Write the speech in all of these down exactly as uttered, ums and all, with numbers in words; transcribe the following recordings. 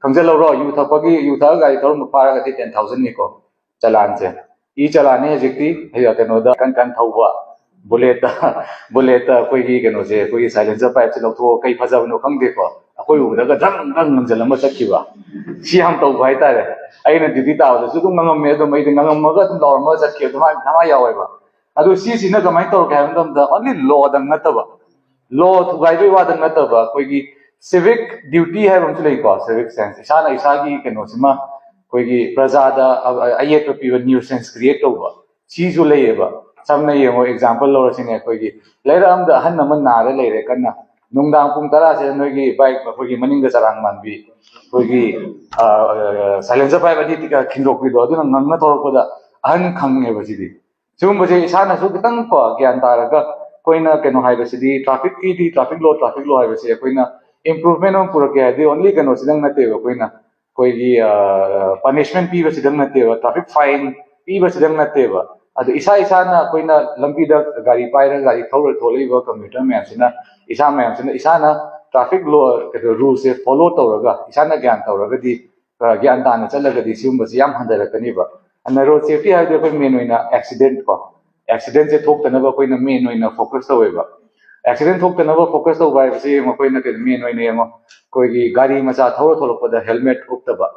ꯈꯪꯖꯜꯍꯧꯔꯣ, U ꯊꯛꯄꯒꯤ, U ꯊꯛꯑꯒ ꯒꯥꯔꯤ ꯊꯧꯔꯝꯕ ꯐꯥꯔꯒꯗꯤ ꯇꯦꯟ ꯊꯥꯎꯖꯟꯅꯤꯀꯣ ꯆꯂꯥꯟꯁꯦ꯫ ꯏ ꯆꯂꯥꯟꯅꯤ ꯍꯧꯖꯤꯛꯇꯤ꯫ ꯍꯧꯖꯤꯛ ꯀꯩꯅꯣꯗ ꯀꯟ ꯀꯟ ꯊꯧꯕ, ꯕꯨꯂꯦꯠꯇ ꯕꯨꯂꯦꯠꯇ ꯑꯩꯈꯣꯏꯒꯤ ꯀꯩꯅꯣꯁꯦ, ꯑꯩꯈꯣꯏꯒꯤ ꯁꯥꯏꯂꯦꯟꯁꯔ ꯄꯥꯏꯞꯁꯦ ꯂꯧꯊꯣꯛꯑꯒ ꯀꯩ ꯐꯖꯕꯅꯣ ꯈꯪꯗꯦꯀꯣ, ꯑꯩꯈꯣꯏ ꯎꯕꯗꯒ ꯙꯪ ꯙꯪ ꯉꯪꯁꯤꯜꯂꯝꯃ ꯆꯠꯈꯤꯕ꯫ ꯁꯤ ꯌꯥꯝ ꯇꯧꯕ ꯍꯥꯏꯇꯥꯔꯦ꯫ ꯑꯩꯅ ꯗ꯭ꯌꯨꯇꯤ ꯇꯥꯕꯗꯁꯨ ꯑꯗꯨꯝ ꯉꯪꯉꯝꯃꯦ, ꯑꯗꯨꯝ ꯑꯩꯗꯤ ꯉꯪꯉꯝꯃꯒ ꯑꯗꯨꯝ ꯂꯥꯎꯔꯝꯃꯒ ꯆꯠꯈꯤ, ꯑꯗꯨꯃꯥꯏꯅ ꯌꯥꯝ ꯌꯥꯎꯋꯦꯕ꯫ ꯑꯗꯨ ꯁꯤꯁꯤꯅ ꯀꯃꯥꯏꯅ ꯇꯧꯔꯛꯀꯦ ꯍꯥꯏꯕ ꯃꯇꯝꯗ, ꯑꯣꯟꯂꯤ ꯂꯣꯗꯪ ꯅꯠꯇꯕ, ꯂꯣ ꯊꯨꯒꯥꯏꯕꯩ ꯋꯥꯗꯪ ꯅꯠꯇꯕ, ꯑꯩꯈꯣꯏꯒꯤ ꯁꯤꯚꯤꯛ ꯗ꯭ꯌꯨꯇꯤ ꯍꯥꯏꯕ ꯑꯃꯁꯨ ꯂꯩꯀꯣ, ꯁꯤꯚꯤꯛ ꯁꯦꯟꯁ꯫ ꯏꯁꯥꯅ ꯏꯁꯥꯒꯤ ꯀꯩꯅꯣꯁꯤꯃ ꯑꯩꯈꯣꯏꯒꯤ ꯄ꯭ꯔꯖꯥꯗ ꯑ-, ꯑ-, ꯑꯌꯦꯠꯄ ꯄꯤꯕ ꯅ꯭ꯌꯨꯁꯦꯟꯁ ꯀ꯭ꯔꯤꯌꯦꯠ ꯇꯧꯕ, ꯁꯤꯁꯨ ꯂꯩꯌꯦꯕ꯫ ꯁꯝꯅ ꯌꯦꯡꯉꯣ, ꯑꯦꯛꯖꯥꯝꯄꯜ ꯂꯧꯔꯁꯤꯅꯦ, ꯑꯩꯈꯣꯏꯒꯤ ꯂꯩꯔꯛ ꯑꯃꯗ ꯑꯍꯟ ꯑꯃ ꯅꯥꯔ ꯂꯩꯔꯦ ꯀꯟꯅ, ꯅꯨꯡꯗꯥꯡ ꯄꯨꯡ ꯇꯔꯥꯁꯤꯗ ꯅꯣꯏꯒꯤ ꯕꯥꯏꯛ, ꯑꯩꯈꯣꯏꯒꯤ ꯃꯅꯤꯡꯗ ꯆꯔꯥꯡ ꯃꯥꯟꯕꯤ, ꯑꯩꯈꯣꯏꯒꯤ ꯁꯥꯏꯂꯦꯟꯁꯔ ꯄꯥꯏꯞ ꯑꯅꯤ ꯈꯤꯟꯗꯣꯛꯄꯤꯗꯣ, ꯑꯗꯨꯅ ꯉꯪꯅ ꯊꯧꯔꯛꯄꯗ ꯑꯍꯟ ꯈꯪꯉꯦꯕ ꯁꯤꯗꯤ꯫ ꯁꯤꯒꯨꯝꯕꯁꯦ ꯏꯁꯥꯅꯁꯨ ꯈꯤꯇꯪ ꯀꯣ ꯒ꯭ꯌꯥꯟ ꯇꯥꯔꯒ, ꯑꯩꯈꯣꯏꯅ ꯀꯩꯅꯣ ꯍꯥꯏꯕꯁꯤꯗꯤ, ꯇ꯭ꯔꯥꯐꯤꯛꯀꯤꯗꯤ ꯇ꯭ꯔꯥꯐꯤꯛ ꯂꯣ, ꯇ꯭ꯔꯥꯐꯤꯛ ꯂꯣ ꯍꯥꯏꯕꯁꯦ ꯑꯩꯈꯣꯏꯅ ꯏꯝꯄ꯭ꯔꯨꯚꯃꯦꯟ ꯑꯃ ꯄꯨꯔꯛꯀꯦ ꯍꯥꯏꯔꯗꯤ ꯑꯣꯟꯂꯤ ꯀꯩꯅꯣꯁꯤꯗꯪ ꯅꯠꯇꯦꯕ, ꯑꯩꯈꯣꯏꯅ ꯑꯩꯈꯣꯏꯒꯤ ꯄꯅꯤꯁꯃꯦꯟ ꯄꯤꯕꯁꯤꯗꯪ ꯅꯠꯇꯦꯕ, ꯇ꯭ꯔꯥꯐꯤꯛ ꯐꯥꯏꯟ ꯄꯤꯕꯁꯤꯗꯪ ꯅꯠꯇꯦꯕ, ꯑꯗꯣ ꯏꯁꯥ ꯏꯁꯥꯅ ꯑꯩꯈꯣꯏꯅ ꯂꯝꯕꯤꯗ ꯒꯥꯔꯤ ꯄꯥꯏꯔꯒ ꯒꯥꯔꯤ ꯊꯧꯔ ꯊꯣꯛꯂꯛꯏꯕ ꯀꯝꯃ꯭ꯌꯨꯇꯔ ꯃꯌꯥꯝꯁꯤꯅ, ꯏꯁꯥ ꯃꯌꯥꯝꯁꯤꯅ ꯏꯁꯥꯅ ꯇ꯭ꯔꯥꯐꯤꯛ ꯂꯣ, ꯔꯨꯜꯁꯦ ꯐꯣꯂꯣ ꯇꯧꯔꯒ, ꯏꯁꯥꯅ ꯒ꯭ꯌꯥꯟ ꯇꯧꯔꯒꯗꯤ, ꯑ, ꯒ꯭ꯌꯥꯟ ꯇꯥꯅ ꯆꯠꯂꯒꯗꯤ ꯁꯤꯒꯨꯝꯕꯁꯤ ꯌꯥꯝ ꯍꯟꯊꯔꯛꯀꯅꯤꯕ꯫ ꯑꯗꯨꯅ ꯔꯣꯗ ꯁꯦꯐꯇꯤ ꯍꯥꯏꯕꯗꯤ ꯑꯩꯈꯣꯏ ꯃꯦꯟ ꯑꯣꯏꯅ ꯑꯦꯛꯁꯤꯗꯦꯟꯠ ꯀꯣ, ꯑꯦꯛꯁꯤꯗꯦꯟꯁꯦ ꯊꯣꯛꯇꯅꯕ ꯑꯩꯈꯣꯏꯅ ꯃꯦꯟ ꯑꯣꯏꯅ ꯐꯣꯀꯁ ꯇꯧꯋꯦꯕ꯫ ꯑꯦꯛꯁꯤꯗꯦꯟ ꯊꯣꯛꯇꯅꯕ ꯐꯣꯀꯁ ꯇꯧꯕ ꯍꯥꯏꯕꯁꯤ ꯃꯈꯣꯏꯅ ꯀꯩꯅꯣ, ꯃꯦꯟ ꯑꯣꯏꯅ ꯌꯦꯡꯉꯣ, ꯑꯩꯈꯣꯏꯒꯤ ꯒꯥꯔꯤ ꯃꯆꯥ ꯊꯧꯔ ꯊꯣꯛꯂꯛꯄꯗ ꯍꯦꯜꯃꯦꯠ ꯎꯞꯇꯕ,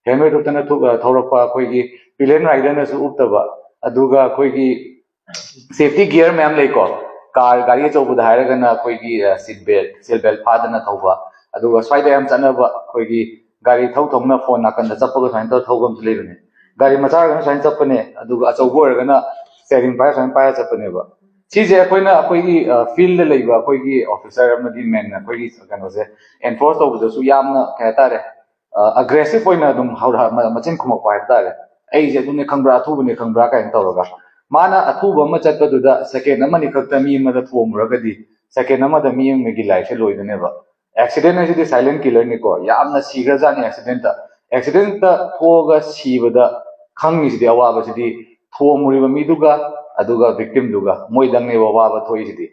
ꯍꯦꯜꯃꯦꯠ ꯎꯞꯇꯅ ꯊꯣꯛ-, ꯑ, ꯊꯧꯔꯛꯄ, ꯑꯩꯈꯣꯏꯒꯤ ꯄꯤꯂꯤꯌꯟ ꯔꯥꯏꯗꯔꯅꯁꯨ ꯎꯞꯇꯕ, ꯑꯗꯨꯒ ꯑꯩꯈꯣꯏꯒꯤ ꯁꯦꯐꯇꯤ ꯒꯤꯌꯔ ꯃꯌꯥꯝ ꯂꯩꯀꯣ꯫ ꯀꯥꯔ, ꯒꯥꯔꯤ ꯑꯆꯧꯕꯗ ꯍꯥꯏꯔꯒꯅ ꯑꯩꯈꯣꯏꯒꯤ, ꯑ, ꯁꯤꯠ ꯕꯦꯜꯠ, ꯁꯤꯠ ꯕꯦꯜꯠ ꯐꯥꯗꯅ ꯊꯧꯕ, ꯑꯗꯨꯒ ꯁ꯭ꯋꯥꯏꯗ ꯌꯥꯝ ꯆꯠꯅꯕ ꯑꯩꯈꯣꯏꯒꯤ ꯒꯥꯔꯤ ꯊꯧ ꯊꯧꯅ ꯐꯣꯟ ꯅꯥꯀꯟꯗ ꯆꯞꯄꯒ ꯁꯨꯃꯥꯏꯅ ꯇꯧꯔ ꯊꯧꯕ ꯑꯃꯁꯨ ꯂꯩꯕꯅꯦ꯫ ꯒꯥꯔꯤ ꯃꯆꯥ ꯑꯣꯏꯔꯒꯅ ꯁꯨꯃꯥꯏꯅ ꯆꯞꯄꯅꯦ, ꯑꯗꯨꯒ ꯑꯆꯧꯕ ꯑꯣꯏꯔꯒꯅ ꯁ꯭ꯇꯦꯔꯤꯡ ꯄꯥꯏꯔ ꯁꯨꯃꯥꯏꯅ ꯄꯥꯏꯔ ꯆꯠꯄꯅꯦꯕ꯫ ꯁꯤꯁꯦ ꯑꯩꯈꯣꯏꯅ ꯑꯩꯈꯣꯏꯒꯤ, ꯑ, ꯐꯤꯜꯗ ꯂꯩꯕ ꯑꯩꯈꯣꯏꯒꯤ ꯑꯣꯐꯤꯁꯔ ꯑꯃꯗꯤ ꯃꯦꯟꯅ ꯑꯩꯈꯣꯏꯒꯤ ꯀꯩꯅꯣꯁꯦ ꯑꯦꯟꯐꯣꯔꯁ ꯇꯧꯕꯗꯁꯨ ꯌꯥꯝꯅ, ꯀꯩ ꯍꯥꯏꯇꯥꯔꯦ, ꯑꯒ꯭ꯔꯦꯁꯤꯞ ꯑꯣꯏꯅ ꯑꯗꯨꯝ ꯍꯧꯔ-, ꯃ-, ꯃꯆꯤꯟ ꯈꯨꯝꯃꯛꯄ ꯍꯥꯏꯕ ꯇꯥꯔꯦ꯫ "ꯑꯩꯁꯦ ꯑꯗꯨꯅꯦ ꯈꯪꯕ꯭ꯔꯥ, ꯑꯊꯨꯕꯅꯦ ꯈꯪꯕ꯭ꯔꯥ?" ꯀꯥꯏꯅ ꯇꯧꯔꯒ꯫ ꯃꯥꯅ ꯑꯊꯨꯕ ꯑꯃ ꯆꯠꯄꯗꯨꯗ ꯁꯦꯀꯦꯟ ꯑꯃꯅꯤ ꯈꯛꯇ ꯃꯤ ꯑꯃꯗ ꯊꯣꯝꯃꯨꯔꯒꯗꯤ, ꯁꯦꯀꯦꯟ ꯑꯃꯗ ꯃꯤ ꯑꯃꯒꯤ ꯂꯥꯏꯐꯁꯦ ꯂꯣꯏꯗꯣꯏꯅꯦꯕ꯫ ꯑꯦꯛꯁꯤꯗꯦꯟ ꯍꯥꯏꯁꯤꯗꯤ ꯁꯥꯏꯂꯦꯟ ꯀꯤꯂꯔꯅꯤꯀꯣ, ꯌꯥꯝꯅ ꯁꯤꯈ꯭ꯔꯖꯥꯠꯅꯤ ꯑꯦꯛꯁꯤꯗꯦꯟꯇ꯫ ꯑꯦꯛꯁꯤꯗꯦꯟꯇ ꯊꯣꯛꯑꯒ ꯁꯤꯕꯗ ꯈꯪꯉꯤꯁꯤꯗꯤ, ꯑꯋꯥꯕꯁꯤꯗꯤ ꯊꯣꯝꯃꯨꯔꯤꯕ ꯃꯤꯗꯨꯒ ꯑꯗꯨꯒ ꯚꯤꯛꯇꯤꯝꯗꯨꯒ, ꯃꯣꯏꯗꯪꯅꯦꯕ ꯑꯋꯥꯕ ꯊꯣꯛꯏꯁꯤꯗꯤ꯫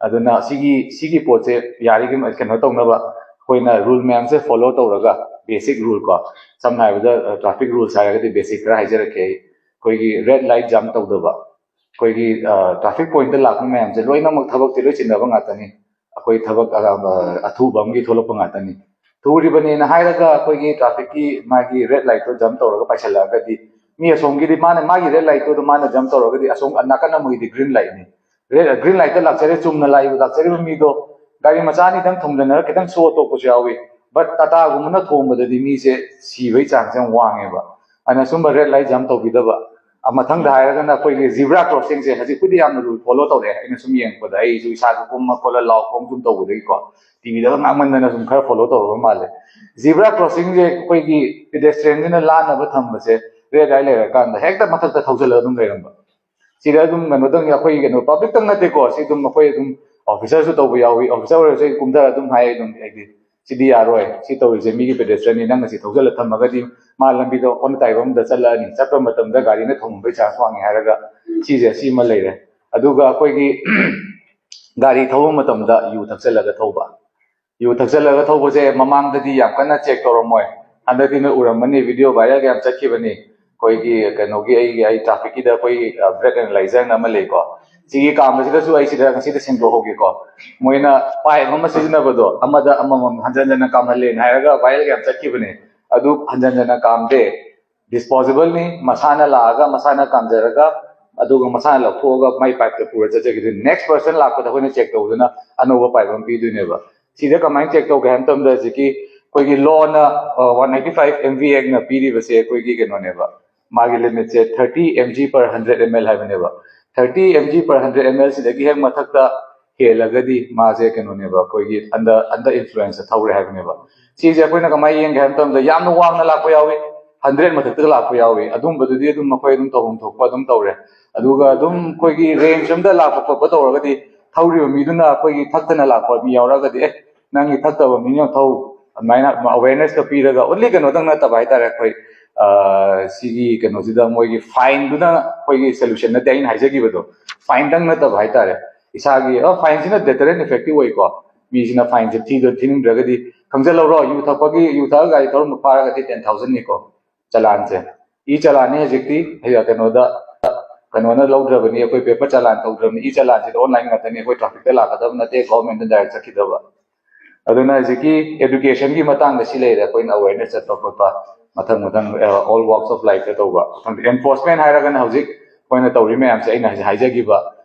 ꯑꯗꯨꯅ ꯁꯤꯒꯤ, ꯁꯤꯒꯤ ꯄꯣꯠꯁꯦ ꯌꯥꯔꯤꯈꯩ ꯀꯩꯅꯣ ꯇꯧꯅꯕ ꯑꯩꯈꯣꯏꯅ ꯔꯨꯜ ꯃꯌꯥꯝꯁꯦ ꯐꯣꯂꯣ ꯇꯧꯔꯒ, ꯕꯦꯁꯤꯛ ꯔꯨꯜ ꯀꯣ, ꯁꯝꯅ ꯍꯥꯏꯔꯕꯗ ꯇ꯭ꯔꯥꯐꯤꯛ ꯔꯨꯜꯁ ꯍꯥꯏꯔꯒꯗꯤ ꯕꯦꯁꯤꯛ ꯈꯔ ꯍꯥꯏꯖꯔꯛꯀꯦ ꯑꯩ꯫ ꯑꯩꯈꯣꯏꯒꯤ ꯔꯦꯗ ꯂꯥꯏꯠ ꯖꯝ ꯇꯧꯗꯕ, ꯑꯩꯈꯣꯏꯒꯤ ꯇ꯭ꯔꯥꯐꯤꯛ ꯄꯣꯏꯟꯠꯇ ꯂꯥꯛꯄ ꯃꯌꯥꯝꯁꯦ ꯂꯣꯏꯅꯃꯛ ꯊꯕꯛꯇꯤ ꯂꯣꯏ ꯆꯤꯟꯅꯕ ꯉꯥꯛꯇꯅꯤ꯫ ꯑꯩꯈꯣꯏ ꯊꯕꯛ ꯑ, ꯑ, ꯑꯊꯨꯕ ꯑꯃꯒꯤ ꯊꯣꯛꯂꯛꯄ ꯉꯥꯛꯇꯅꯤ꯫ ꯊꯨꯔꯤꯕꯅꯦꯅ ꯍꯥꯏꯔꯒ ꯑꯩꯈꯣꯏꯒꯤ ꯇ꯭ꯔꯥꯐꯤꯛꯀꯤ ꯃꯥꯒꯤ ꯔꯦꯗ ꯂꯥꯏꯠꯇꯣ ꯖꯝ ꯇꯧꯔꯒ ꯄꯥꯏꯁꯜꯂꯛꯑꯒꯗꯤ, ꯃꯤ ꯑꯁꯣꯝꯒꯤꯗꯤ ꯃꯥꯅ ꯃꯥꯒꯤ ꯔꯦꯗ ꯂꯥꯏꯠꯇꯨꯗ ꯃꯥꯅ ꯖꯝ ꯇꯧꯔꯒꯗꯤ ꯑꯁꯣꯝ ꯅꯥꯀꯟ ꯑꯃꯒꯤꯗꯤ ꯒ꯭ꯔꯤꯟ ꯂꯥꯏꯠꯅꯤ꯫ ꯔꯦꯗ ꯒ꯭ꯔꯤꯟ ꯂꯥꯏꯠꯇ ꯂꯥꯛꯆꯔꯦ, ꯆꯨꯝꯅ ꯂꯥꯛꯏꯕ ꯂꯥꯛꯆꯔꯤꯕ ꯃꯤꯗꯣ ꯒꯥꯔꯤ ꯃꯆꯥ ꯑꯅꯤꯗꯪ ꯊꯣꯝꯖꯤꯟꯅꯔꯒ ꯈꯤꯇꯪ ꯁꯣꯛ ꯇꯣꯛꯄꯁꯨ ꯌꯥꯎꯏ꯫ ꯕꯠ ꯇꯥꯇꯥꯒꯨꯝꯕꯅ ꯊꯣꯝꯕꯗꯗꯤ ꯃꯤꯁꯦ ꯁꯤꯕꯒꯤ ꯆꯥꯡꯁꯦ ꯌꯥꯝ ꯋꯥꯡꯉꯦꯕ꯫ ꯑꯗꯨꯅ ꯁꯨꯝꯕ ꯔꯦꯗ ꯂꯥꯏꯠ ꯖꯝ ꯇꯧꯕꯤꯗꯕ꯫ ꯑ, ꯃꯊꯪꯗ ꯍꯥꯏꯔꯒꯅ ꯑꯩꯈꯣꯏꯒꯤ ꯖꯤꯕ꯭ꯔꯥ ꯀ꯭ꯔꯣꯁꯤꯡꯁꯦ ꯍꯧꯖꯤꯛꯄꯨꯗꯤ ꯌꯥꯝꯅ ꯔꯨꯜ ꯐꯣꯂꯣ ꯇꯧꯔꯦ, ꯑꯩꯅ ꯁꯨꯝ ꯌꯦꯡꯉꯛꯄꯗ ꯑꯩꯁꯨ ꯏꯁꯥꯁꯨ ꯀꯨꯝꯃ ꯈꯣꯠꯂ ꯂꯥꯎ ꯈꯣꯡ ꯁꯨꯝ ꯇꯧꯕꯗꯒꯤꯀꯣ, ꯇꯤꯚꯤꯗꯒ ꯉꯥꯡꯃꯟꯗꯅ ꯁꯨꯝ ꯈꯔ ꯐꯣꯂꯣ ꯇꯧꯔꯕ ꯃꯥꯜꯂꯦ꯫ ꯖꯤꯕ꯭ꯔꯥ ꯀ꯭ꯔꯣꯁꯤꯡꯁꯦ ꯑꯩꯈꯣꯏꯒꯤ ꯄꯦꯗꯦꯁꯇ꯭ꯔꯤꯌꯟꯁꯤꯅ ꯂꯥꯟꯅꯕ ꯊꯝꯕꯁꯦ ꯔꯦꯗ ꯂꯥꯏꯠ ꯂꯩꯔꯀꯥꯟꯗ ꯍꯦꯛꯇ ꯃꯊꯛꯇ ꯊꯧꯖꯤꯜꯂꯒ ꯑꯗꯨꯝ ꯂꯩꯔꯝꯕ꯫ ꯁꯤꯗ ꯑꯗꯨꯝ ꯀꯩꯅꯣꯗꯪ, ꯑꯩꯈꯣꯏꯒꯤ ꯀꯩꯅꯣ ꯄꯕ꯭ꯂꯤꯛꯇꯪ ꯅꯠꯇꯦꯀꯣ, ꯁꯤ ꯑꯗꯨꯝ ꯑꯩꯈꯣꯏ ꯑꯗꯨꯝ ꯑꯣꯐꯤꯁꯔꯁꯨ ꯇꯧꯕ ꯌꯥꯎꯏ꯫ ꯑꯣꯐꯤꯁꯔ ꯑꯣꯏꯔꯁꯨ ꯑꯩ ꯀꯨꯝꯊꯔ ꯑꯗꯨꯝ ꯍꯥꯏ ꯑꯗꯨꯝ, ꯍꯥꯏꯗꯤ ꯁꯤꯗꯤ ꯌꯥꯔꯣꯏ, ꯁꯤ ꯇꯧꯔꯤꯁꯦ ꯃꯤꯒꯤ ꯄꯦꯗꯦꯁꯇ꯭ꯔꯤꯌꯟꯅꯤ, ꯅꯪꯅ ꯁꯤ ꯊꯧꯖꯤꯜꯂ ꯊꯝꯃꯒꯗꯤ ꯃꯥ ꯂꯝꯕꯤꯗꯣ ꯑꯣꯟꯅ ꯇꯥꯏꯕ ꯑꯃꯗ ꯆꯠꯂꯛꯑꯅꯤ, ꯆꯠꯄ ꯃꯇꯝꯗ ꯒꯥꯔꯤꯅ ꯊꯣꯝꯕꯒꯤ ꯆꯥꯟꯁ ꯋꯥꯡꯉꯤ ꯍꯥꯏꯔꯒ ꯁꯤꯁꯦ ꯁꯤꯃ ꯂꯩꯔꯦ꯫ ꯑꯗꯨꯒ ꯑꯩꯈꯣꯏꯒꯤ ꯒꯥꯔꯤ ꯊꯧꯕ ꯃꯇꯝꯗ ꯌꯨ ꯊꯛꯆꯜꯂꯒ ꯊꯧꯕ꯫ ꯌꯨ ꯊꯛꯆꯜꯂꯒ ꯊꯧꯕꯁꯦ ꯃꯃꯥꯡꯗꯗꯤ ꯌꯥꯝ ꯀꯟꯅ ꯆꯦꯛ ꯇꯧꯔꯝꯃꯣꯏ, ꯍꯟꯗꯛꯇꯤ ꯅꯣꯏ ꯎꯔꯝꯃꯅꯤ, ꯚꯤꯗꯤꯑꯣ ꯚꯥꯏꯔꯦꯜꯒ ꯌꯥꯝ ꯆꯠꯈꯤꯕꯅꯤ꯫ ꯑꯩꯈꯣꯏꯒꯤ ꯀꯩꯅꯣꯒꯤ, ꯑꯩꯒꯤ, ꯑꯩ ꯇ꯭ꯔꯥꯐꯤꯛꯀꯤꯗ ꯑꯩꯈꯣꯏꯒꯤ ꯕ꯭ꯔꯦꯛ ꯑꯦꯅꯥꯂꯥꯏꯖꯔꯅ ꯑꯃ ꯂꯩꯀꯣ, ꯁꯤꯒꯤ ꯀꯥꯝꯕꯁꯤꯗꯁꯨ ꯑꯩ ꯁꯤꯗ ꯉꯁꯤꯗ ꯁꯦꯡꯗꯣꯛꯍꯧꯒꯦꯀꯣ꯫ ꯃꯣꯏꯅ ꯄꯥꯏꯞ ꯑꯃ ꯁꯤꯖꯤꯟꯅꯕꯗꯣ ꯑꯃꯗ ꯑꯃꯃꯝ ꯍꯟꯖꯟ ꯍꯟꯖꯟꯅ ꯀꯥꯝꯍꯜꯂꯦꯅ ꯍꯥꯏꯔꯒ ꯚꯥꯏꯔꯦꯜꯒ ꯌꯥꯝ ꯆꯠꯈꯤꯕꯅꯦ꯫ ꯑꯗꯨ ꯍꯟꯖꯟ ꯍꯟꯖꯟꯅ ꯀꯥꯝꯗꯦ, ꯗꯤꯁꯄꯣꯖꯤꯕꯜꯅꯤ, ꯃꯁꯥꯅ ꯂꯥꯛꯑꯒ ꯃꯁꯥꯅ ꯀꯥꯝꯖꯔꯒ ꯑꯗꯨꯒ ꯃꯁꯥꯅ ꯂꯧꯊꯣꯛꯑꯒ ꯃꯥꯏ ꯄꯥꯏꯞꯇ ꯄꯨꯔ ꯆꯠꯆꯈꯤꯗꯣꯏꯅꯤ꯫ ꯅꯦꯛꯁ ꯄꯔꯁꯟ ꯂꯥꯛꯄꯗ ꯑꯩꯈꯣꯏꯅ ꯆꯦꯛ ꯇꯧꯗꯨꯅ ꯑꯅꯧꯕ ꯄꯥꯏꯞ ꯑꯃ ꯄꯤꯗꯣꯏꯅꯦꯕ꯫ ꯁꯤꯗ ꯀꯃꯥꯏꯅ ꯆꯦꯛ ꯇꯧꯒꯦ ꯍꯥꯏꯕ ꯃꯇꯝꯗ ꯍꯧꯖꯤꯛꯀꯤ ꯑꯩꯈꯣꯏꯒꯤ ꯂꯣꯅ one ninety five M V ꯑꯦꯛꯅ ꯄꯤꯔꯤꯕꯁꯦ ꯑꯩꯈꯣꯏꯒꯤ ꯀꯩꯅꯣꯅꯦꯕ, ꯃꯥꯒꯤ ꯂꯤꯃꯤꯠꯁꯦ thirty M G per hundred M L ꯍꯥꯏꯕꯅꯦꯕ꯫ Thirty M G per hundred M L ꯁꯤꯗꯒꯤ ꯍꯦꯛ ꯃꯊꯛꯇ ꯍꯦꯜꯂꯒꯗꯤ ꯃꯥꯁꯦ ꯀꯩꯅꯣꯅꯦꯕ, ꯑꯩꯈꯣꯏꯒꯤ ꯑꯟꯗꯔ ꯑꯟꯗꯔ ꯏꯟꯐ꯭ꯂꯨꯌꯦꯟꯁꯇ ꯊꯧꯔꯦ ꯍꯥꯏꯕꯅꯦꯕ꯫ ꯁꯤꯁꯦ ꯑꯩꯈꯣꯏꯅ ꯀꯃꯥꯏꯅ ꯌꯦꯡꯒꯦ ꯍꯥꯏꯕ ꯃꯇꯝꯗ ꯌꯥꯝꯅ ꯋꯥꯡꯅ ꯂꯥꯛꯄ ꯌꯥꯎꯏ, ꯍꯟꯗ꯭ꯔꯦꯗ ꯃꯊꯛꯇꯒ ꯂꯥꯛꯄ ꯌꯥꯎꯏ, ꯑꯗꯨꯝꯕꯗꯨꯗꯤ ꯑꯗꯨꯝ ꯃꯈꯣꯏ ꯑꯗꯨꯝ ꯇꯧꯐꯝ ꯊꯣꯛꯄ ꯑꯗꯨꯝ ꯇꯧꯔꯦ꯫ ꯑꯗꯨꯒ ꯑꯗꯨꯝ ꯑꯩꯈꯣꯏꯒꯤ ꯔꯦꯟꯖ ꯑꯝꯗ ꯂꯥꯛꯄ ꯈꯣꯠꯄ ꯇꯧꯔꯒꯗꯤ ꯊꯧꯔꯤꯕ ꯃꯤꯗꯨꯅ ꯑꯩꯈꯣꯏꯒꯤ ꯊꯛꯇꯅ ꯂꯥꯛꯄ ꯃꯤ ꯌꯥꯎꯔꯒꯗꯤ, "ꯑꯦ, ꯅꯪꯒꯤ ꯊꯛꯇꯕ ꯃꯤꯅ ꯊꯧ", ꯑꯗꯨꯃꯥꯏꯅ ꯑꯋꯦꯔꯅꯦꯁꯀ ꯄꯤꯔꯒ ꯑꯣꯟꯂꯤ ꯀꯩꯅꯣꯗꯪ ꯅꯠꯇꯕ ꯍꯥꯏꯇꯥꯔꯦ, ꯑꯩꯈꯣꯏ ꯑ, ꯁꯤꯒꯤ ꯀꯩꯅꯣꯁꯤꯗ ꯃꯣꯏꯒꯤ ꯐꯥꯏꯟꯗꯨꯅ ꯑꯩꯈꯣꯏꯒꯤ ꯁꯣꯂꯨꯁꯟ ꯅꯠꯇꯦ ꯑꯩꯅ ꯍꯥꯏꯖꯈꯤꯕꯗꯣ, ꯐꯥꯏꯟꯗꯪ ꯅꯠꯇꯕ ꯍꯥꯏꯇꯥꯔꯦ꯫ ꯏꯁꯥꯒꯤ ꯑ, ꯐꯥꯏꯟꯁꯤꯅ ꯗꯦꯇꯔꯦꯟ ꯏꯐꯦꯛꯇꯤꯚ ꯑꯣꯏꯀꯣ, ꯃꯤꯁꯤꯅ ꯐꯥꯏꯟꯁꯦ ꯊꯤꯗ ꯊꯤꯅꯤꯡꯗ꯭ꯔꯒꯗꯤ ꯈꯪꯖꯜꯍꯧꯔꯣ, ꯌꯨ ꯊꯛꯄꯒꯤ, ꯌꯨ ꯊꯛꯑꯒ ꯒꯥꯔꯤ ꯊꯧꯔꯝꯕ ꯐꯥꯔꯒꯗꯤ ꯇꯦꯟ ꯊꯥꯎꯖꯟꯅꯤꯀꯣ ꯆꯂꯥꯟꯁꯦ꯫ ꯏ ꯆꯂꯥꯟꯅꯤ ꯍꯧꯖꯤꯛꯇꯤ꯫ ꯍꯌꯦꯡ ꯀꯩꯅꯣꯗ, ꯀꯩꯅꯣꯅ ꯂꯧꯗ꯭ꯔꯕꯅꯤ, ꯑꯩꯈꯣꯏ ꯄꯦꯄꯔ ꯆꯂꯥꯟ ꯇꯧꯗ꯭ꯔꯕꯅꯤ, ꯏ ꯆꯂꯥꯟꯁꯤꯗ ꯑꯣꯟꯂꯥꯏꯟ ꯉꯥꯛꯇꯅꯤ, ꯑꯩꯈꯣꯏ ꯇ꯭ꯔꯥꯐꯤꯛꯇ ꯂꯥꯛꯀꯗꯕ ꯅꯠꯇꯦ, ꯒꯣꯔꯃꯦꯟꯗ ꯗꯥꯏꯔꯦꯛ ꯆꯠꯈꯤꯗꯕ꯫ ꯑꯗꯨꯅ ꯍꯧꯖꯤꯛꯀꯤ ꯑꯦꯗꯨꯀꯦꯁꯟꯒꯤ ꯃꯇꯥꯡꯗ ꯁꯤ ꯂꯩꯔꯦ, ꯑꯩꯈꯣꯏꯅ ꯑꯋꯦꯔꯅꯦꯁ ꯆꯠꯄ ꯈꯣꯠꯄ, ꯃꯊꯪ ꯃꯊꯪ ꯑꯣꯜ ꯋꯥꯛꯁ ꯑꯣꯐ ꯂꯥꯏꯐꯇ ꯇꯧꯕ꯫ ꯃꯊꯪꯗ ꯑꯦꯟꯐꯣꯔꯁꯃꯦꯟ ꯍꯥꯏꯔꯒꯅ ꯍꯧꯖꯤꯛ ꯑꯩꯈꯣꯏꯅ ꯇꯧꯔꯤ ꯃꯌꯥꯝꯁꯦ, ꯑꯩꯅ ꯍꯧꯖꯤꯛ ꯍꯥꯏꯖꯈꯤꯕ,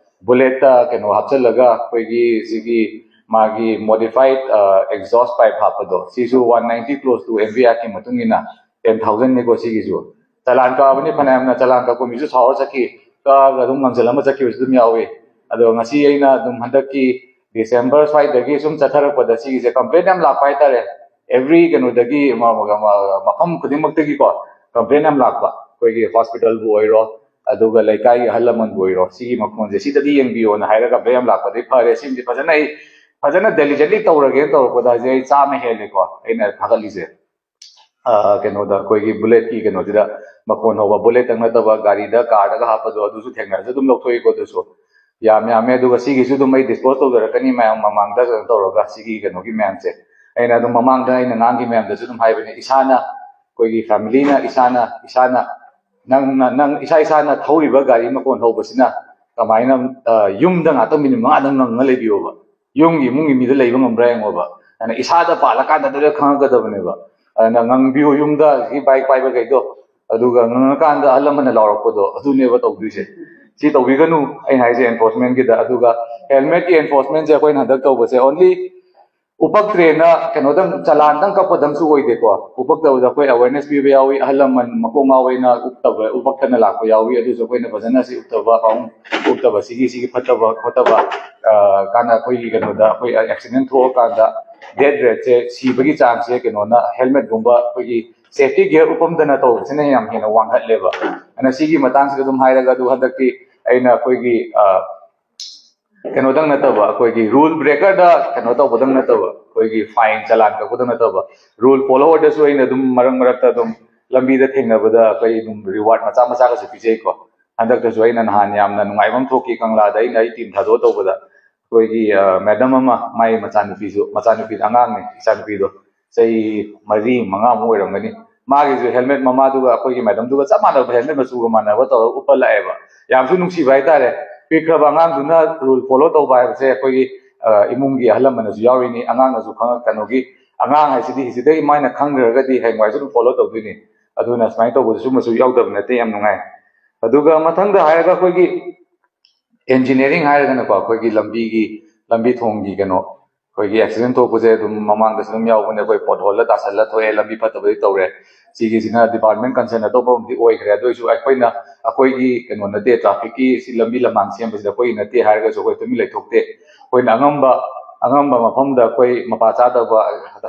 ꯕꯨꯂꯦꯠꯇ ꯀꯩꯅꯣ ꯍꯥꯞꯆꯤꯜꯂꯒ ꯑꯩꯈꯣꯏꯒꯤ ꯁꯤꯒꯤ ꯃꯥꯒꯤ ꯃꯣꯗꯤꯐꯥꯏꯠ ꯑꯦꯛꯖꯣꯁ ꯄꯥꯏꯞ ꯍꯥꯞꯄꯗꯣ, ꯁꯤꯁꯨ one ninety close two M B R ꯀꯤ ꯃꯇꯨꯡ ꯏꯟꯅ ꯇꯦꯟ ꯊꯥꯎꯖꯟꯅꯤꯀꯣ ꯁꯤꯒꯤꯁꯨ꯫ ꯆꯂꯥꯟ ꯀꯛꯑꯕꯅꯤ ꯐꯅꯌꯥꯝꯅ, ꯆꯂꯥꯟ ꯀꯛꯄ ꯃꯤꯁꯨ ꯁꯥꯎꯔ ꯆꯠꯈꯤ, ꯀꯛꯑꯒ ꯑꯗꯨꯝ ꯉꯝꯁꯤꯜꯂꯝꯃ ꯆꯠꯈꯤꯕꯁꯨ ꯑꯗꯨꯝ ꯌꯥꯎꯏ꯫ ꯑꯗꯣ ꯉꯁꯤ ꯑꯩꯅ ꯑꯗꯨꯝ ꯍꯟꯗꯛꯀꯤ ꯗꯤꯁꯦꯝꯕꯔ ꯁ꯭ꯋꯥꯏꯗꯒꯤ ꯁꯨꯝ ꯆꯠꯊꯔꯛꯄꯗ ꯁꯤꯒꯤꯁꯦ ꯀꯝꯄ꯭ꯂꯦꯟ ꯌꯥꯝ ꯂꯥꯛꯄ ꯍꯥꯏꯇꯥꯔꯦ꯫ ꯑꯦꯚ꯭ꯔꯤ ꯀꯩꯅꯣꯗꯒꯤ, ꯃ-, ꯃ-, ꯃ-, ꯃꯐꯝ ꯈꯨꯗꯤꯡꯃꯛꯇꯒꯤꯀꯣ ꯀꯝꯄ꯭ꯂꯦꯟ ꯌꯥꯝ ꯂꯥꯛꯄ, ꯑꯩꯈꯣꯏꯒꯤ ꯍꯣꯁꯄꯤꯇꯥꯜꯕꯨ ꯑꯣꯏꯔꯣ, ꯑꯗꯨꯒ ꯂꯩꯀꯥꯏꯒꯤ ꯑꯍꯜ ꯂꯃꯟꯕꯨ ꯑꯣꯏꯔꯣ, ꯁꯤꯒꯤ ꯃꯈꯣꯟꯁꯦ ꯁꯤꯗꯗꯤ ꯌꯦꯡꯕꯤꯌꯣꯅ ꯍꯥꯏꯔꯒ ꯀꯝꯄ꯭ꯂꯦꯟ ꯌꯥꯝ ꯂꯥꯛꯄꯗꯒꯤ ꯐꯔꯦ, ꯁꯤꯃꯗꯤ ꯐꯖꯅ ꯑꯩ ꯐꯖꯅ ꯗꯦꯂꯤꯖꯦꯟꯠꯂꯤ ꯇꯧꯔꯒꯦꯅ ꯇꯧꯔꯛꯄꯗ ꯍꯧꯖꯤꯛ ꯑꯩ ꯆꯥꯝꯃ ꯍꯦꯜꯂꯦꯀꯣ ꯑꯩꯅ ꯊꯥꯒꯠꯂꯤꯁꯦ꯫ ꯑ, ꯀꯩꯅꯣꯗ, ꯑꯩꯈꯣꯏꯒꯤ ꯕꯨꯂꯦꯠꯀꯤ ꯀꯩꯅꯣꯁꯤꯗ ꯃꯈꯣꯟ ꯍꯧꯕ, ꯕꯨꯂꯦꯠꯇꯪ ꯅꯠꯇꯕ ꯒꯥꯔꯤꯗ, ꯀꯥꯔꯗꯒ ꯍꯥꯞꯄꯗꯣ, ꯑꯗꯨꯁꯨ ꯊꯦꯡꯅꯔꯁꯨ ꯑꯗꯨꯝ ꯂꯧꯊꯣꯛꯏꯀꯣ꯫ ꯑꯗꯨꯁꯨ ꯌꯥꯝ ꯌꯥꯝꯃꯦ꯫ ꯑꯗꯨꯒ ꯁꯤꯒꯤꯁꯨ ꯑꯗꯨꯝ ꯑꯩ ꯗꯤꯁꯄꯣꯖ ꯇꯧꯖꯔꯛꯀꯅꯤ ꯃꯌꯥꯝ ꯃꯃꯥꯡꯗ ꯀꯩꯅꯣ ꯇꯧꯔꯒ, ꯁꯤꯒꯤ ꯀꯩꯅꯣꯒꯤ ꯃꯌꯥꯝꯁꯦ꯫ ꯑꯩꯅ ꯑꯗꯨꯝ ꯃꯃꯥꯡꯗ ꯑꯩꯅ ꯉꯥꯡꯈꯤ ꯃꯌꯥꯝꯗꯁꯨ ꯑꯗꯨꯝ ꯍꯥꯏꯕꯅꯦ, ꯏꯁꯥꯅ, ꯑꯩꯈꯣꯏꯒꯤ ꯐꯦꯃꯤꯂꯤꯅ ꯏꯁꯥꯅ, ꯏꯁꯥꯅ, ꯅꯪ, ꯅꯪ, ꯅꯪ ꯏꯁꯥ ꯏꯁꯥꯅ ꯊꯧꯔꯤꯕ ꯒꯥꯔꯤ ꯃꯈꯣꯟ ꯍꯧꯕꯁꯤꯅ ꯀꯃꯥꯏꯅ, ꯑ, ꯌꯨꯝꯗ ꯉꯥꯛꯇꯪ ꯃꯤꯅꯤꯠ ꯃꯉꯥꯗꯪ ꯉꯪꯉ ꯂꯩꯕꯤꯌꯣꯕ꯫ ꯌꯨꯝꯒꯤ ꯏꯃꯨꯡꯒꯤ ꯃꯤꯗ ꯂꯩꯕ ꯉꯝꯕ꯭ꯔꯥ ꯌꯦꯡꯉꯣꯕ꯫ ꯑꯗꯨꯅ ꯏꯁꯥꯗ ꯄꯥꯜꯂꯀꯥꯟꯗ ꯑꯗꯨꯗ ꯈꯪꯉꯛꯀꯗꯕꯅꯦꯕ꯫ ꯑꯗꯨꯅ ꯉꯪꯕꯤꯌꯨ ꯌꯨꯝꯗ ꯍꯧꯖꯤꯛꯀꯤ ꯕꯥꯏꯛ ꯄꯥꯏꯕꯈꯩꯗꯣ, ꯑꯗꯨꯒ ꯉꯪꯉꯀꯥꯟꯗ ꯑꯍꯜ ꯂꯃꯟꯅ ꯂꯥꯎꯔꯛꯄꯗꯣ ꯑꯗꯨꯅꯦꯕ ꯇꯧꯗꯣꯏꯁꯦ꯫ ꯁꯤ ꯇꯧꯕꯤꯒꯅꯨ ꯑꯩꯅ ꯍꯥꯏꯁꯦ ꯑꯦꯟꯐꯣꯔꯁꯃꯦꯟꯒꯤꯗ꯫ ꯑꯗꯨꯒ ꯍꯦꯜꯃꯦꯠꯀꯤ ꯑꯦꯟꯐꯣꯔꯁꯃꯦꯟꯁꯦ ꯑꯩꯈꯣꯏꯅ ꯍꯟꯗꯛ ꯇꯧꯕꯁꯦ only ꯎꯄꯛꯇ꯭ꯔꯦꯅ ꯀꯩꯅꯣꯗꯪ, ꯆꯂꯥꯟꯗꯪ ꯀꯛꯄꯗꯪꯁꯨ ꯑꯣꯏꯗꯦꯀꯣ꯫ ꯎꯄꯛꯇꯕꯗ ꯑꯩꯈꯣꯏ ꯑꯋꯦꯔꯅꯦꯁ ꯄꯤꯕ ꯌꯥꯎꯏ, ꯑꯍꯜ ꯂꯃꯟ ꯃꯀꯣꯛ ꯉꯥꯎꯋꯦꯅ ꯎꯞꯇꯕ, ꯎꯄꯛꯇꯅ ꯂꯥꯛꯄ ꯌꯥꯎꯏ꯫ ꯑꯗꯨꯁꯨ ꯑꯩꯈꯣꯏꯅ ꯐꯖꯅ ꯁꯤ ꯎꯞꯇꯕ, ꯄꯥꯎꯡ ꯎꯞꯇꯕ ꯁꯤꯒꯤ, ꯁꯤꯒꯤ ꯐꯠꯇꯕ ꯈꯣꯠꯇꯕ, ꯑ, ꯀꯥꯟꯅ ꯑꯩꯈꯣꯏꯒꯤ ꯀꯩꯅꯣꯗ ꯑꯩꯈꯣꯏ ꯑꯦꯛꯁꯤꯗꯦꯟ ꯊꯣꯛꯑꯀꯥꯟꯗ ꯗꯦꯠ ꯔꯦꯠꯁꯦ, ꯁꯤꯕꯒꯤ ꯆꯥꯡꯁꯦ ꯀꯩꯅꯣꯅ ꯍꯦꯜꯃꯦꯠꯀꯨꯝꯕ ꯑꯩꯈꯣꯏꯒꯤ ꯁꯦꯐꯇꯤ ꯒꯤꯌꯔ ꯎꯞꯄꯝꯗꯅ ꯇꯧꯕꯁꯤꯅ ꯌꯥꯝ ꯍꯦꯟꯅ ꯋꯥꯡꯈꯠꯂꯦꯕ꯫ ꯑꯗꯨꯅ ꯁꯤꯒꯤ ꯃꯇꯥꯡꯁꯤꯗ ꯑꯗꯨꯝ ꯍꯥꯏꯔꯒ, ꯑꯗꯨ ꯍꯟꯗꯛꯇꯤ ꯑꯩꯅ ꯑꯩꯈꯣꯏꯒꯤ, ꯑ, ꯀꯩꯅꯣꯗꯪ ꯅꯠꯇꯕ, ꯑꯩꯈꯣꯏꯒꯤ ꯔꯨꯜ ꯕ꯭ꯔꯦꯀꯔꯗ ꯀꯩꯅꯣ ꯇꯧꯕꯗꯪ ꯅꯠꯇꯕ, ꯑꯩꯈꯣꯏꯒꯤ ꯐꯥꯏꯟ ꯆꯂꯥꯟ ꯀꯛꯄꯗꯪ ꯅꯠꯇꯕ, ꯔꯨꯜ ꯐꯣꯂꯣꯋꯔꯗꯁꯨ ꯑꯩꯅ ꯑꯗꯨꯝ ꯃꯔꯛ ꯃꯔꯛꯇ ꯑꯗꯨꯝ ꯂꯝꯕꯤꯗ ꯊꯦꯡꯅꯕꯗ ꯑꯩꯈꯣꯏ ꯑꯗꯨꯝ ꯔꯤꯋꯥꯔꯗ ꯃꯆꯥ ꯃꯆꯥꯒꯁꯨ ꯄꯤꯖꯩꯀꯣ꯫ ꯍꯟꯗꯛꯇꯁꯨ ꯑꯩꯅ ꯅꯍꯥꯟ ꯌꯥꯝꯅ ꯅꯨꯡꯉꯥꯏꯕ ꯑꯃ ꯊꯣꯛꯈꯤ, ꯀꯪꯂꯥꯗ ꯑꯩꯅ ꯑꯩ ꯇꯤꯝ ꯊꯥꯗꯣꯛꯑ ꯇꯧꯕꯗ ꯑꯩꯈꯣꯏꯒꯤ ꯃꯦꯗꯝ ꯑꯃ, ꯃꯥꯏ ꯃꯆꯥꯅꯨꯄꯤꯁꯨ, ꯃꯆꯥꯅꯨꯄꯤ ꯑꯉꯥꯡꯅꯤ, ꯏꯆꯥꯅꯨꯄꯤꯗꯣ ꯆꯍꯤ ꯃꯔꯤ ꯃꯉꯥꯃꯨꯛ ꯑꯣꯏꯔꯝꯒꯅꯤ꯫ ꯃꯥꯒꯤꯁꯨ ꯍꯦꯜꯃꯦꯠ ꯃꯃꯥꯗꯨꯒ ꯑꯩꯈꯣꯏꯒꯤ ꯃꯦꯗꯝꯗꯨꯒ ꯆꯞ ꯃꯥꯟꯅꯕ, ꯍꯦꯜꯃꯦꯠ ꯃꯆꯨꯒ ꯃꯥꯟꯅꯕ ꯇꯧꯔꯒ ꯎꯞꯄ ꯂꯥꯛꯑꯦꯕ꯫ ꯌꯥꯝꯁꯨ ꯅꯨꯡꯁꯤꯕ ꯍꯥꯏꯇꯥꯔꯦ꯫ ꯄꯤꯛꯈ꯭ꯔꯕ ꯑꯉꯥꯡꯗꯨꯅ ꯔꯨꯜ ꯐꯣꯂꯣ ꯇꯧꯕ ꯍꯥꯏꯕꯁꯦ ꯑꯩꯈꯣꯏꯒꯤ ꯏꯃꯨꯡꯒꯤ ꯑꯍꯜ ꯂꯃꯟꯅꯁꯨ ꯌꯥꯎꯔꯤꯅꯤ, ꯑꯉꯥꯡꯅꯁꯨ ꯈꯪꯉ-, ꯀꯩꯅꯣꯒꯤ ꯑꯉꯥꯡ ꯍꯥꯏꯁꯤꯗꯤ ꯍꯧꯖꯤꯛꯇꯒꯤ ꯃꯥꯏꯅ ꯈꯪꯈ꯭ꯔꯒꯗꯤ ꯍꯌꯦꯡꯋꯥꯏꯁꯨ ꯑꯗꯨꯝ ꯐꯣꯂꯣ ꯇꯧꯗꯣꯏꯅꯤ꯫ ꯑꯗꯨꯅ ꯁꯨꯃꯥꯏꯅ ꯇꯧꯕꯗ ꯁꯨꯝꯕꯁꯨ ꯌꯥꯎꯗꯕ ꯅꯠꯇꯦ, ꯌꯥꯝ ꯅꯨꯡꯉꯥꯏ꯫ ꯑꯗꯨꯒ ꯃꯊꯪꯗ ꯍꯥꯏꯔꯒ ꯑꯩꯈꯣꯏꯒꯤ ꯏꯟꯖꯤꯅꯤꯌꯥꯔꯤꯡ ꯍꯥꯏꯔꯒꯅꯀꯣ, ꯑꯩꯈꯣꯏꯒꯤ ꯂꯝꯕꯤꯒꯤ, ꯂꯝꯕꯤ ꯊꯣꯡꯒꯤ ꯀꯩꯅꯣ, ꯑꯩꯈꯣꯏꯒꯤ ꯑꯦꯛꯁꯤꯗꯦꯟ ꯊꯣꯛꯄꯁꯦ ꯑꯗꯨꯝ ꯃꯃꯥꯡꯗꯁꯨ ꯑꯗꯨꯝ ꯌꯥꯎꯕꯅꯦ꯫ ꯑꯩꯈꯣꯏ ꯄꯣꯠꯍꯣꯜꯗ ꯇꯥꯁꯜꯂ ꯊꯣꯛꯑꯦ, ꯂꯝꯕꯤ ꯐꯠꯇꯕꯗꯤ ꯇꯧꯔꯦ꯫ ꯁꯤꯒꯤꯁꯤꯅ ꯗꯤꯄꯥꯔꯠꯃꯦꯟ ꯀꯟꯁꯔꯟ ꯑꯇꯣꯞꯄ ꯑꯃꯗꯤ ꯑꯣꯏꯈ꯭ꯔꯦ꯫ ꯑꯗꯨ ꯑꯣꯏꯁꯨ ꯑꯩꯈꯣꯏꯅ, ꯑꯩꯈꯣꯏꯒꯤ ꯀꯩꯅꯣ ꯅꯠꯇꯦ, ꯇ꯭ꯔꯥꯐꯤꯛꯀꯤ ꯁꯤ ꯂꯝꯕꯤ ꯂꯝꯃꯥꯡ ꯁꯦꯝꯕꯁꯤꯗ ꯑꯩꯈꯣꯏꯒꯤ ꯅꯠꯇꯦ ꯍꯥꯏꯔꯒꯁꯨ ꯑꯩꯈꯣꯏ ꯇꯨꯃꯤꯟ ꯂꯩꯊꯣꯛꯇꯦ꯫ ꯑꯩꯈꯣꯏꯅ ꯑꯉꯝꯕ, ꯑꯉꯝꯕ ꯃꯐꯝꯗ ꯑꯩꯈꯣꯏ ꯃꯄꯥ ꯆꯥꯗꯕ,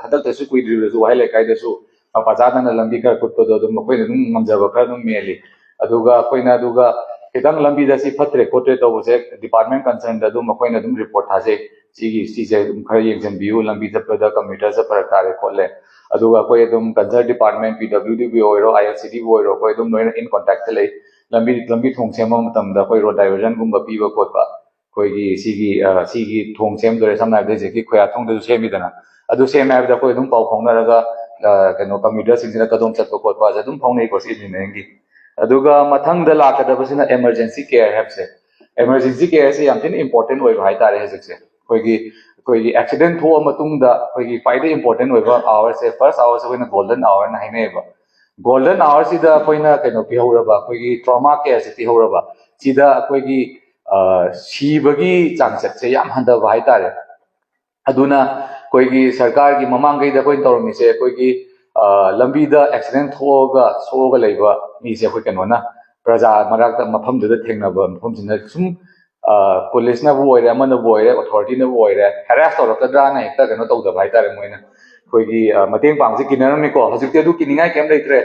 ꯍꯟꯗꯛꯇꯁꯨ ꯀꯨꯏꯗ꯭ꯔꯤꯕꯁꯨ ꯋꯥꯍꯦꯡ ꯂꯩꯀꯥꯏꯗꯁꯨ ꯃꯄꯥ ꯆꯥꯗꯅ ꯂꯝꯕꯤ ꯈꯔ ꯀꯨꯠꯄꯗꯣ ꯑꯗꯨꯝ ꯑꯩꯈꯣꯏꯅ ꯑꯗꯨꯝ ꯉꯝꯖꯕ ꯈꯔ ꯑꯗꯨꯝ ꯃꯦꯜꯂꯤ꯫ ꯑꯗꯨꯒ ꯑꯩꯈꯣꯏꯅ, ꯑꯗꯨꯒ ꯈꯤꯇꯪ ꯂꯝꯕꯤꯗ ꯁꯤ ꯐꯠꯇ꯭ꯔꯦ ꯈꯣꯠꯇ꯭ꯔꯦ ꯇꯧꯕꯁꯦ ꯗꯤꯄꯥꯔꯠꯃꯦꯟ ꯀꯟꯁꯔꯟꯗ ꯑꯗꯨꯝ ꯑꯩꯈꯣꯏꯅ ꯑꯗꯨꯝ ꯔꯤꯄꯣꯔꯠ ꯊꯥꯖꯩ꯫ ꯁꯤꯒꯤ, ꯁꯤꯁꯦ ꯑꯗꯨꯝ ꯈꯔ ꯌꯦꯡꯁꯤꯟꯕꯤꯌꯨ, ꯂꯝꯕꯤ ꯆꯠꯄꯗ ꯀꯝꯄ꯭ꯌꯨꯇꯔꯁꯦ ꯐꯔꯛ ꯇꯥꯔꯦ ꯈꯣꯠꯂꯦ꯫ ꯑꯗꯨꯒ ꯑꯩꯈꯣꯏ ꯑꯗꯨꯝ ꯀꯟꯁꯔꯟ ꯗꯤꯄꯥꯔꯠꯃꯦꯟ, ꯄꯤ ꯗꯕ꯭ꯂꯤꯎ ꯗꯤꯕꯨ ꯑꯣꯏꯔꯣ, ꯑꯥꯏ ꯑꯦꯜ ꯁꯤ ꯗꯤꯕꯨ ꯑꯣꯏꯔꯣ, ꯑꯩꯈꯣꯏ ꯑꯗꯨꯝ ꯂꯣꯏꯅ ꯏꯟ ꯀꯣꯟꯇꯦꯛꯇ ꯂꯩ꯫ ꯂꯝꯕꯤ, ꯂꯝꯕꯤ ꯊꯣꯡ ꯁꯦꯝꯕ ꯃꯇꯝꯗ ꯑꯩꯈꯣꯏ ꯔꯣꯗ ꯗꯥꯏꯚꯔꯖꯟꯒꯨꯝꯕ ꯄꯤꯕ ꯈꯣꯠꯄ, ꯑꯩꯈꯣꯏꯒꯤ ꯁꯤꯒꯤ, ꯑ, ꯁꯤꯒꯤ ꯊꯣꯡ ꯁꯦꯝꯗꯣꯔꯦ, ꯁꯝꯅ ꯍꯥꯏꯔꯕꯗ ꯍꯧꯖꯤꯛꯀꯤ ꯈꯣꯏꯌꯥꯊꯣꯡꯗꯁꯨ ꯁꯦꯝꯃꯤꯗꯅ, ꯑꯗꯨ ꯁꯦꯝꯃꯦ ꯍꯥꯏꯕꯗ ꯑꯩꯈꯣꯏ ꯑꯗꯨꯝ ꯄꯥꯎ ꯐꯥꯎꯅꯔꯒ, ꯑ, ꯀꯩꯅꯣ, ꯀꯝꯄ꯭ꯌꯨꯇꯔꯁꯤꯡꯁꯤꯅ ꯀꯗꯣꯝ ꯆꯠꯄ ꯈꯣꯠꯄꯁꯦ ꯑꯗꯨꯝ ꯐꯥꯎꯅꯩꯀꯣ ꯁꯤ ꯏꯟꯖꯤꯅꯤꯌꯥꯔꯤꯡꯒꯤ꯫ ꯑꯗꯨꯒ ꯃꯊꯪꯗ ꯂꯥꯛꯀꯗꯕꯁꯤꯅ ꯏꯃꯔꯖꯦꯟꯁꯤ ꯀꯦꯌꯔ ꯍꯥꯏꯕꯁꯦ꯫ ꯏꯃꯔꯖꯦꯟꯁꯤ ꯀꯦꯌꯔꯁꯦ ꯌꯥꯝ ꯊꯤꯅ ꯏꯝꯄꯣꯔꯇꯦꯟ ꯑꯣꯏꯕ ꯍꯥꯏꯇꯥꯔꯦ ꯍꯧꯖꯤꯛꯁꯦ꯫ ꯑꯩꯈꯣꯏꯒꯤ, ꯑꯩꯈꯣꯏꯒꯤ ꯑꯦꯛꯁꯤꯗꯦꯟ ꯊꯣꯛꯑ ꯃꯇꯨꯡꯗ ꯑꯩꯈꯣꯏꯒꯤ ꯈ꯭ꯋꯥꯏꯗꯒꯤ ꯏꯝꯄꯣꯔꯇꯦꯟ ꯑꯣꯏꯕ ꯑꯋꯥꯔꯁꯦ, ꯐꯥꯔꯁ ꯑꯋꯥꯔꯁꯦ ꯑꯩꯈꯣꯏꯅ ꯒꯣꯜꯗꯟ ꯑꯋꯥꯔꯅ ꯍꯥꯏꯅꯩꯌꯦꯕ꯫ ꯒꯣꯜꯗꯟ ꯑꯋꯥꯔꯁꯤꯗ ꯑꯩꯈꯣꯏꯅ ꯀꯩꯅꯣ ꯄꯤꯍꯧꯔꯕ, ꯑꯩꯈꯣꯏꯒꯤ ꯇ꯭ꯔꯣꯃꯥ ꯀꯦꯌꯔꯁꯦ ꯄꯤꯍꯧꯔꯕ, ꯁꯤꯗ ꯑꯩꯈꯣꯏꯒꯤ, ꯑ, ꯁꯤꯕꯒꯤ ꯆꯥꯡꯆꯠꯁꯦ ꯌꯥꯝ ꯍꯟꯊꯕ ꯍꯥꯏꯇꯥꯔꯦ꯫ ꯑꯗꯨꯅ ꯑꯩꯈꯣꯏꯒꯤ ꯁꯔꯀꯥꯔꯒꯤ ꯃꯃꯥꯡꯈꯩꯗ ꯑꯩꯈꯣꯏꯅ ꯇꯧꯔꯝꯃꯤꯁꯦ, ꯑꯩꯈꯣꯏꯒꯤ, ꯑ, ꯂꯝꯕꯤꯗ ꯑꯦꯛꯁꯤꯗꯦꯟ ꯊꯣꯛꯑꯒ ꯁꯣꯛꯑꯒ ꯂꯩꯕ ꯃꯤꯁꯦ ꯑꯩꯈꯣꯏ ꯀꯩꯅꯣꯅ, ꯄ꯭ꯔꯖꯥ ꯃꯔꯛꯇ, ꯃꯐꯝꯗꯨꯗ ꯊꯦꯡꯅꯕ ꯃꯐꯝꯁꯤꯅ ꯁꯨꯝ, ꯑ, ꯄꯨꯂꯤꯁꯅꯕꯨ ꯑꯣꯏꯔꯦ, ꯑꯃꯅꯕꯨ ꯑꯣꯏꯔꯦ, ꯑꯣꯊꯣꯔꯤꯇꯤꯅꯕꯨ ꯑꯣꯏꯔꯦ, ꯍꯦꯔꯥꯁ ꯇꯧꯔꯛꯀꯗ꯭ꯔꯥꯅ ꯍꯦꯛꯇ ꯀꯩꯅꯣ ꯇꯧꯗꯕ ꯍꯥꯏꯇꯥꯔꯦ꯫ ꯃꯣꯏꯅ ꯑꯩꯈꯣꯏꯒꯤ, ꯑ, ꯃꯇꯦꯡ ꯄꯥꯡꯕꯁꯦ ꯀꯤꯅꯔꯝꯃꯤꯀꯣ꯫ ꯍꯧꯖꯤꯛꯇꯤ ꯑꯗꯨ ꯀꯤꯅꯤꯡꯉꯥꯏ ꯀꯩꯝ ꯂꯩꯇ꯭ꯔꯦ꯫